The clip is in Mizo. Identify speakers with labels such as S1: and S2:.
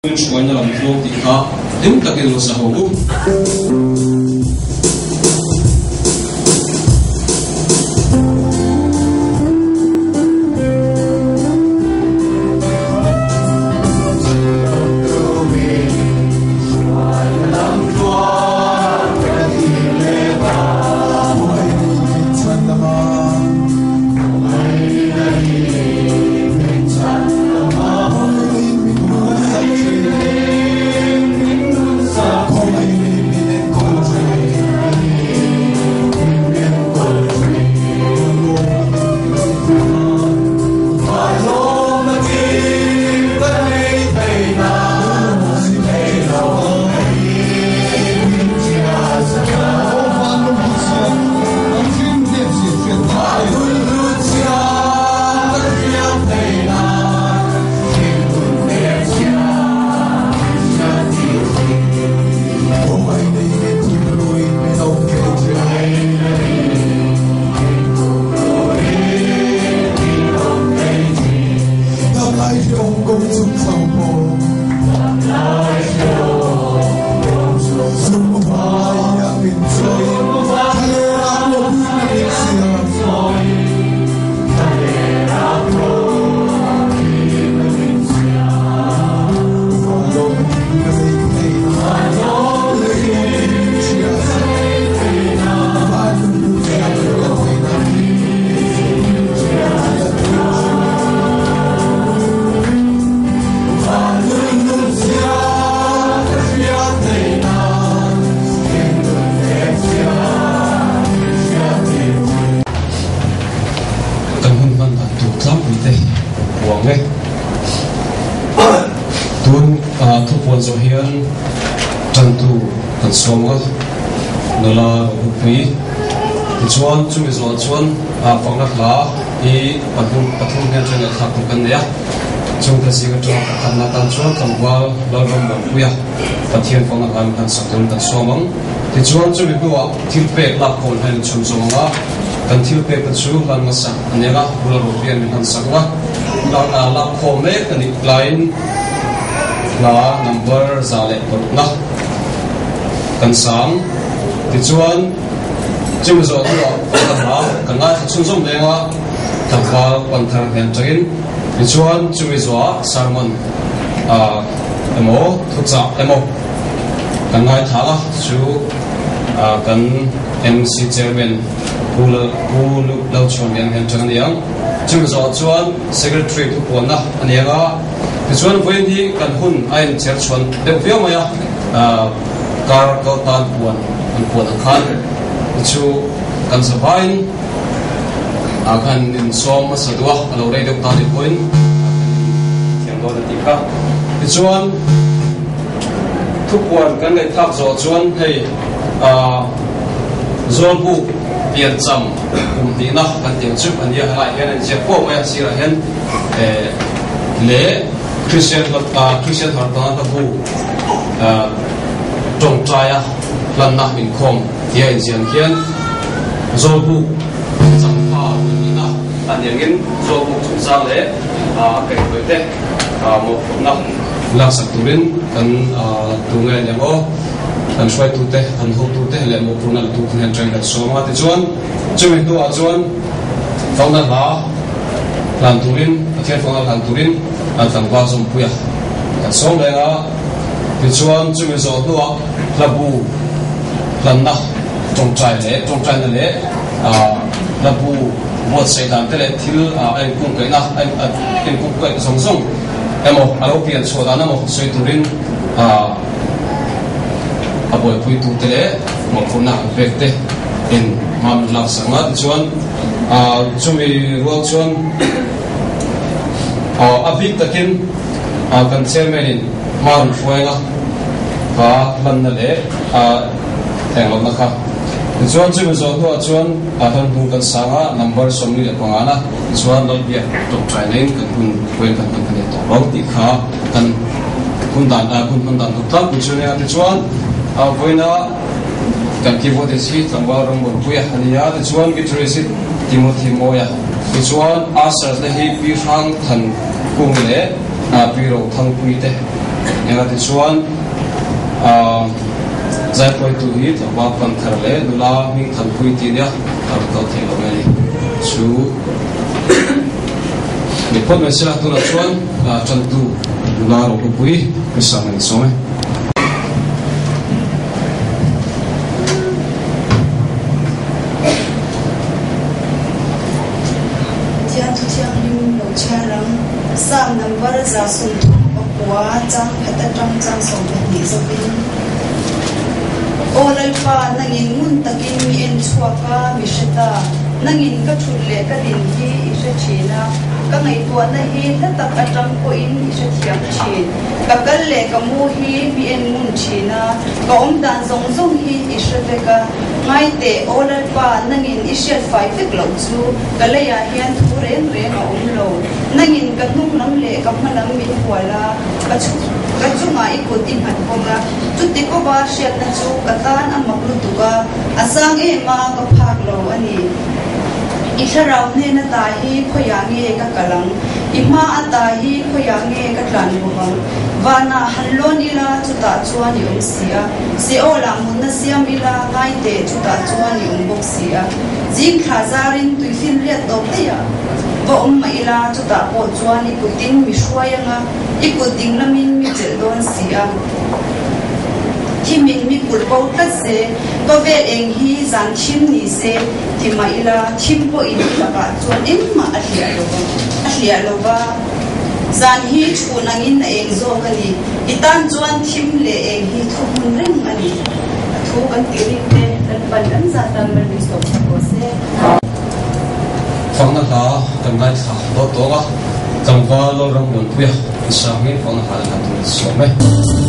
S1: Min hruaina lam tluang tih kha hlim takin lo sa ho u. Kan hun hman dan tur tlangpui te puang e. Tun thupuan zawh hian tantu kan sawm a, nula Rohupui. Tichuan chumi zawh chuan fakna hla hi pathum pathum hian ṭhen leh thlak tur kan nei a. Chungte zing aṭanga pakhatna atan chuan tlangval Lalrammuanpuia Pathian fakna hla min han sak turin kan sawm ang. Tichuan chumi hnuah thil pek lak kawl hian in chhun zawm ang a, kan thil pek te chu hlan hmasa a nia nga, bula Ropian min han sak nga, lak khawm mek a nih laiin hla number 106na kan sang. Tichuan chumi zawh hnuah kan hla kan ngaithla chhunzawm leng a, tlangval panthar hnen tangin tichuan chumi zawhah sermon emaw thuchah emaw kan ngaithla a chu kan MC Chairman Pu Pu Lalchhuanlian hian tang a ni ang. Chumi zawhah chuan Secretary thupuanna a ni ang a, tichuan vawiin hi kan hun a incher chhuan deuh viau mai a, kar kal tan puan an puan ang khan chu kan zavaiin khan insawm hmasa duh a, a lo rei deuh ta nih pawhin kan inthiam dawn a tih kha. Tichuan thupuan kan ngaihthlak zawh chuan hei Zawlbuk piancham kum hnihna kan tih ang chu a nia, helaiah hian a inziak fo mai a, sirah hian leh Kristian Kristian Hartana hlabu tawngtaia hlanna inkhawm tia inziah ang hian Zawlbuk changpha kum hnihna a ni angin Zawlbuk chungchang leh a kaihhnawih te mawhphurhna laksak turin kan tu nge aniang aw, kan hruaitute, kan hotute leh mawhphurhna la tute hian tawng kan sawm a. Tichuan, chumi hnuah chuan fakna hla hlan turin, Pathian fakna hlan turin an tlangval zawmpuia kan sawm reng a. Tichuan, chumi zawh hnuah hlabu hlanna tawngtai leh tawngtaina leh hlabu buatsaih dan te leh thil a inkungkaihna a inkungkaih zawng zawng emaw a lo pian chhuah dan emaw sawi turin a buaipui tute leh mawhphurhna an pek te in hma min lak sak ang a. Tichuan chumi rual chuan a bik takin kan chairman in hma rawn hruai ang a, kha hlanna leh englohna kha. Tichuan chumi zawh hnuah chuan hlan hnung kan sang a, number 45 na tichuan Lalbiak tawngtai neiin kan hun huain kan hman kan nei tawh lo tih kha kan hun dan hun hman dan tur tlangpui chu a nia. Tichuan vawiina kan keyboardist hi tlangval Rammuanpuia a ni a, tichuan guitarist hi Timothy Mawia, tichuan ushers te hi Pi Hrang Than Kung leh Pi Rothangpui te. Enga tichuan zaipawitu hi tlangval Panthar leh nula Hmingthanpui tih nia a rawn kal thei lo mai a ni. Chu ni phawt mai sela tunah chuan tantu nula Rohlupuii hmasa an sawm e.
S2: Pathian thu thianghlim lo chhiar ang. Psalm number 139 chang khat atang chang 12 zawkin, Aw Lalpa, nangin ngun takin mi en chhuak a, mi hre ta. Nangin ka thut leh ka din hi i hre thin a, ka ngaihtuahna hi hla tak atang pawhin i hrethiam thin. Ka kal leh ka mu hi mi en ngun thin a, ka awm dan zawng zawng hi i hre vek a. Ngai teh, Aw Lalpa, nangin i hriat fai vek loh chu ka leiah hian thu reng reng a awm lo. Nangin ka hnung lam leh ka hma lam min hual a, ka ka chungah i kut i nghat bawk a. Chuti kawva hriatna chu ka tan a mak lutuk a, a sang em a, ka phak lo a ni. I thlarau hnen ata hi khawiah nge ka kal ang? I hma ata hi khawiah nge ka tlan bawk ang? Vanah han lawn ila, chutah chuan i awm si a. Seol-ah mutna siam ila, ngai teh, chutah chuan i awm bawk si a. Zing thla zarin tuifin riat tawp daih a va awm mah ila, chutah pawh chuan i kutin mi hruai ang a, i kut ding lamin mi chelh dawn si a. Thimin mi kulh bo tlat se, khawvel eng hi zan thim ni se ti mah ila, thim pawhin i lakah chuan engmah a hliah lo va, a hliah lo va. Zan hi chhun angin a eng zawk a ni. I tan chuan thim leh eng hi thu hmun reng a ni. A thu kan tih ring te kan pan kan zat tan mal min sawm sak rawh se.
S1: Fakna hla kan ngaithla dawt dawng a, tlangval Lalram Muanpuia i sangin fakna hla leh hla tur in sawm e.